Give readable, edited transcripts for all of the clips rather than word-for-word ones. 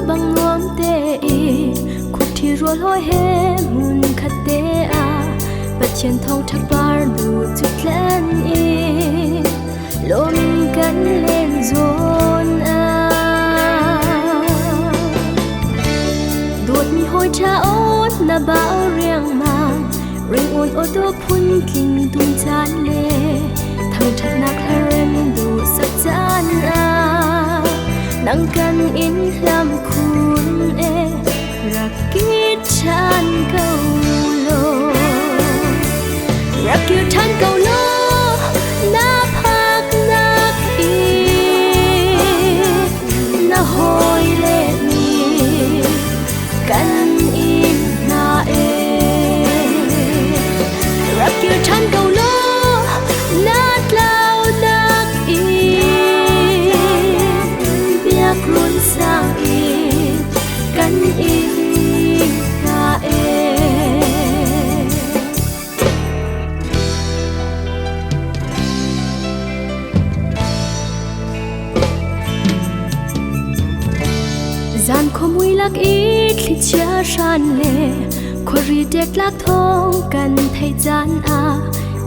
Bang nuam te i khup-ṭhi rual hawi he hmun khat te ah Pathian thawngṭha par lu cu tlen i lawm in kan len zawn ah. Dawtmi hawi ṭha aw na bau riangmang ringawn aw dawh phuntling tum caan le thangṭhatnak hlarem duhsak caan ah nang kan in hlam khun e rak kir ṭhan ko law, rak kir ṭhan ko law, na phaknak i na hawile nih kan in hna e. Rak kir ṭhan ko law, na tlaunak i biakrun sang in kan in hna e. Zan khuamui lak i thlichia hran le khuari ṭektlak thawng kan theih caan ah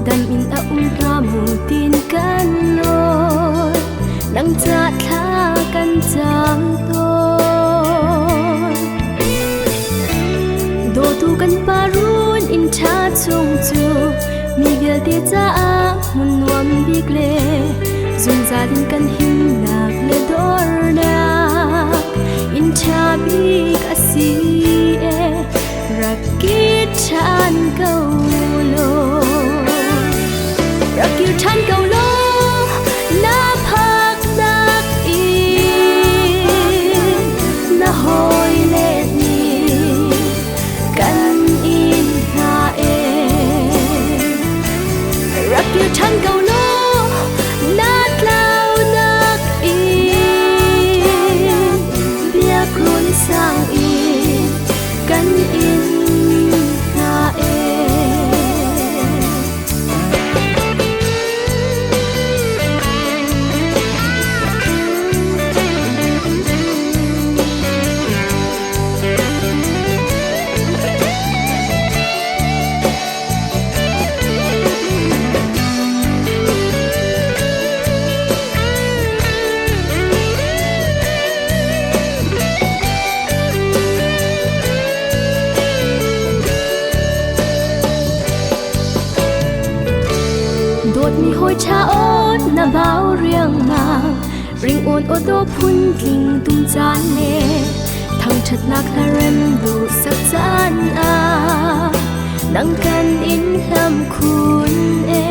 dam in a um hnga mu tin kan nawl, nang ca thla kan cam tawn. Dawtu kan pa run inn ṭha chung cu mi vialte caah hmun nuam bik le zungzal in kan himnak le dornak inn ṭha bik a si e. Rak kir ṭhan ko law, rak kir ṭhan ko law, na phaknak i na hawile nih kan in hna e. Rak kir ṭhan ko law, na tlaunak i biakrun sang in kan in hna e. Dawtmi hawi ṭha aw na bau riangmang ringawn aw dawh phuntling tum caan le thangṭhatnak hlarem duhsak caan ah nang kan in hlam khun e.